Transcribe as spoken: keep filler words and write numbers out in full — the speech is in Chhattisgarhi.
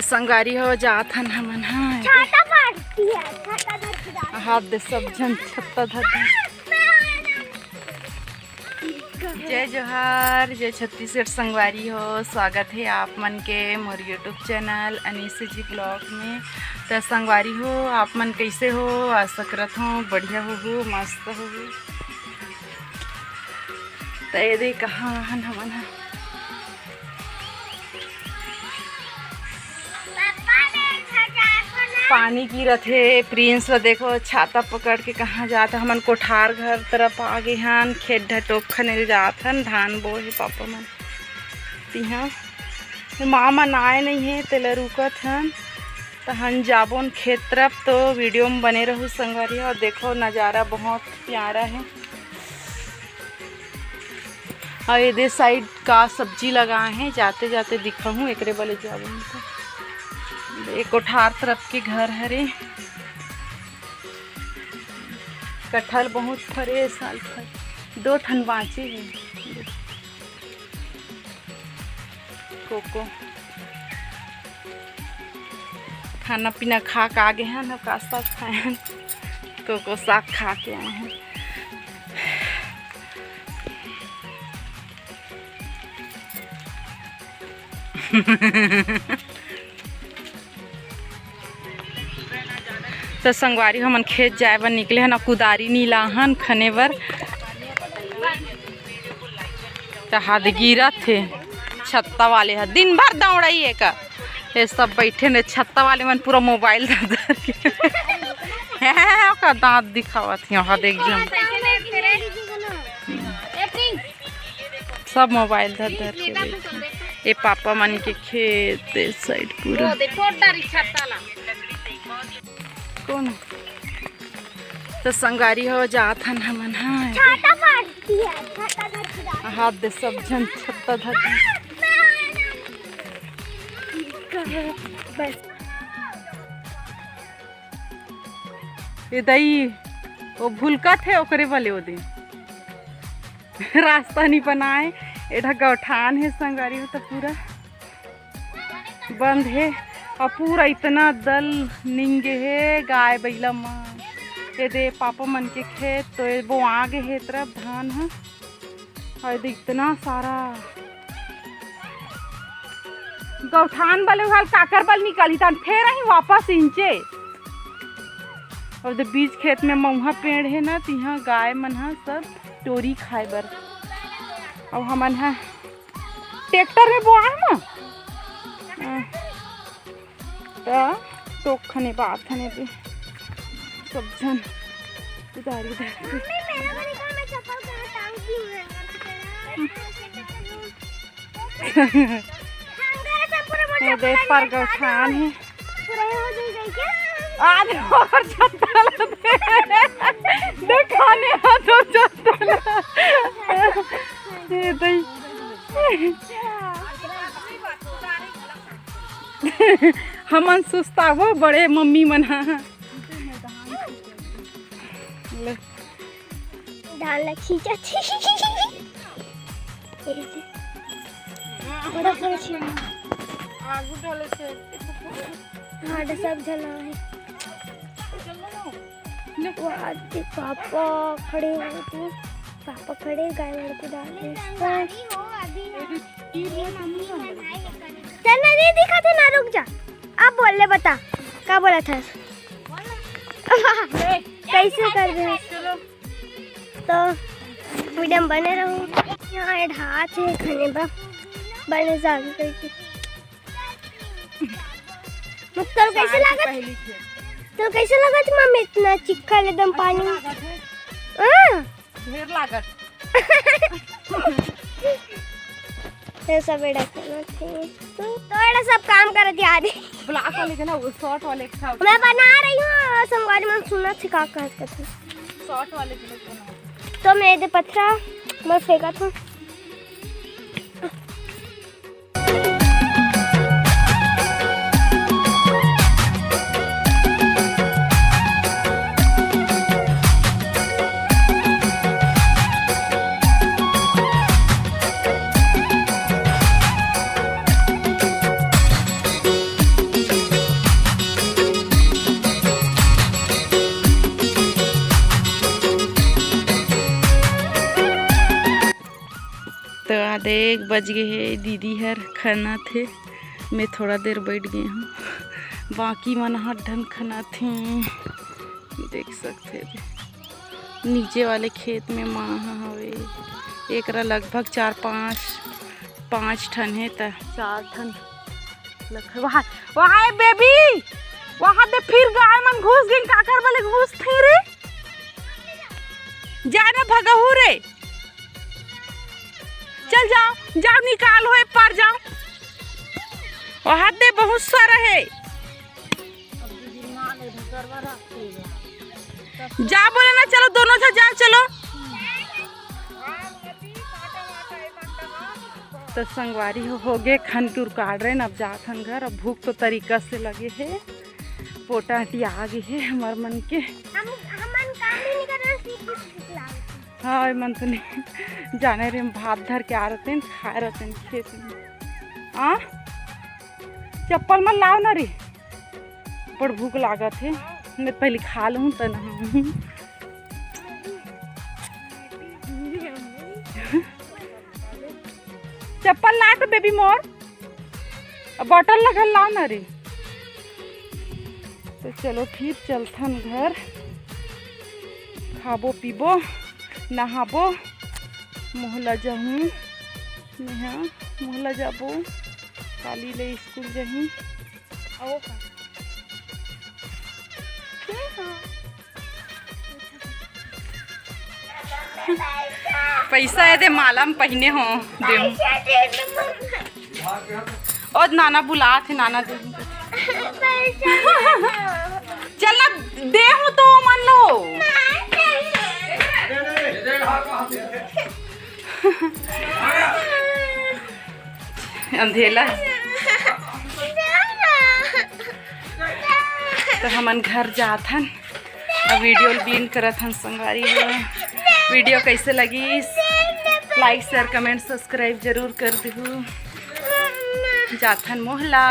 संगवारी हो, जात हन हमन, हाँ। छाता फाड़ दिया, छाता धर के जा। हाथ दे, सब झन छत्ता धर दे। जय जोहार, जय छत्तीसगढ़ संगवारी हो, स्वागत हे आप मन के मोर YouTube चैनल अनीस जी ब्लॉग में। त संगवारी हो, आप मन कइसे हो? आशा करत हों बढ़िया होहू, मस्त होहू। त ये दे कहाँ हन हमन ह। पानी गिरत हे। प्रिंस ल देखो, छाता पकड़ के कहाँ जात हे। हमन कोठार घर तरफ आ गे हन, खेत ढटोक खने ल जात हन, धान बोए हे पापा मन। तिहा माँ मन आए नइ हे, तेला रुकत हन, त हम जाबोन खेत तरफ। तो वीडियो में बने रहू संगवारी हो। देखो, नज़ारा बहुत प्यारा हे। अउ एदे साइड का सब्जी लगाए हे, जाते जाते दिखाहूँ, एकरे बले जाबो नहीं तो। ए कोठार तरफ के घर हरे। कटहल बहुत फरे ए साल, फर दो ठन बाँचे हे। कोको खाना पीना खा के आ गे हन, का साग खाए हन, कोको साग खा के आए हन। त संगवारी, हमन खेत जाए बर निकले हन, कुदारी नी लाहन खने बर। त हाथ गिरत हे, छत्ता वाले ह दिन भर दौड़ाई एकर। ये सब बैठे ने छत्ता वाले मन, पूरा मोबाइल धर धर के। हैं, ओकर दांत दिखावत हे, हाथ देख जम। सब मोबाइल धर धर के बैठे। ये पापा मन के खेत, ए साइड पूरा। वो दे, फोड़ डारी छत्ता ला। कौन? त संगवारी हो, जात हन हमन, हाँ। छाता फाड़ दिया, छाता धर के जा। हाथ दे, सब झन छत्ता धर दे। बस। ए दई, वो भुलकत हे, ओकरे बले ओ दे। रास्ता नी बनाए। एठा गौठान हे संगवारी हो, त पूरा बंद हे। अउ पूरा इतना दल निंगे हे गाय बइला मन। एदे पापा मन के खेत तो ए बोआ गे हे, ए तरफ धान ह। अउ एदे इतना सारा गौठान बले उहाल काकर बल निकलही, तहन फेर आही वापस इंचे। अउ एदे बीच खेत में मउहा पेड़ हे ना, तिहा गाय मन ह सब टोरी खाए बर। अउ हमन ह ट्रैक्टर में बोआए ना। हाँ। त टोक खने बात हने पे सब झन उधारी उधारी। मम्मी, मेरा वाली कार में चप्पल कहाँ टांग दी है? ये देख पर गौठान है। पूरा हो जाई, जाई क्या? आज और छत्ता ला दे। देखाने आ तो छत्ता ला। ये दई। हमन सुस्ताबो बड़े मम्मी मन हा। ले। धान ला खींचत। बड़ा बड़ा छीन। आगू डाले से। हाँ, तो सब झन आहे। वो आदि पापा खड़े हुए थे। पापा खड़े, गाय वाले को डाल दे। चल ना, नहीं दिखा थे ना, रुक जा। अब बोल ले, बता, का बोला था? कैसे कर दे? तो वीडियो में बने रहू। यहाँ एढ़ात हे खने बा, बने जागे करके। तोर कैसे लागत? तोर कैसे लागत मम्मी, इतना चिक्खल एकदम पानी? हाँ। ढेर लागत। ये सब एड़ा करत हे। तो एड़ा सब काम करत यार। ब्लैक वाले के ना, वो शॉर्ट वाले के था। मैं बना रही हूँ, संगवारी मन सुनत हे का कहत हे। शॉर्ट वाले के बना। तो मैं एदे पथरा मैं फेंकत हूँ। तो आधे एक बज गे हे, दीदी हर खनत हे, मैं थोड़ा देर बैठ गे हूँ, बाकी मन ह ढन खनत हे। देख सकते हे नीचे वाले खेत में माँ ह हवे, एकरा लगभग चार पाँच, पाँच ठन हे त चार ठन लग-, वहाँ, वहाँ ए बेबी, वहाँ दे फिर गाय मन घुस गे, काकर बले घुस थे रे, जाना भगहू रे। चल जाओ, जाओ निकाल हो, ए पार जाओ। वहाँ दे बहुत सारा है। जा बोले ना, चलो दोनों झन जाओ, चलो। तो संगवारी हो, हो गे खन के उरकाड़ रहे न, अब जात हन घर। अब भूख तो तरीका से लगे हे, पोटा हटिया गे हे हमर मन के। हम, हमन काम भी नहीं करना, सीख सीख लाओ। हाँ, ए मन तो नहीं जाने रे, हम भात धर के आ रहते हैं, खाए रहते हैं खेत में। आ, चप्पल मत लाओ ना रे, बड़ भूख लागत हे, मैं पहले खा लूँ त नहाऊँ। चप्पल ला तो बेबी मोर, अब बॉटल लगल लाओ ना रे। तो चलो फिर चलथन घर, खाबो पीबो, नहाबो, मोहला जाहूँ, मेहा मोहला जाबो, काली ले स्कूल जाही। आओ का? पैसा ए दे, माला में पहिने हो, दे। ओ नाना बुलात हे, नाना दे। चल ना, दे हूँ तो मन लो। अंधेला। तो हमन घर जात हन। अब वीडियो ल बीन करत हन संगवारी हो। वीडियो कैसे लगी, like, share, comment, subscribe जरूर कर देहू। जात हन मोहला।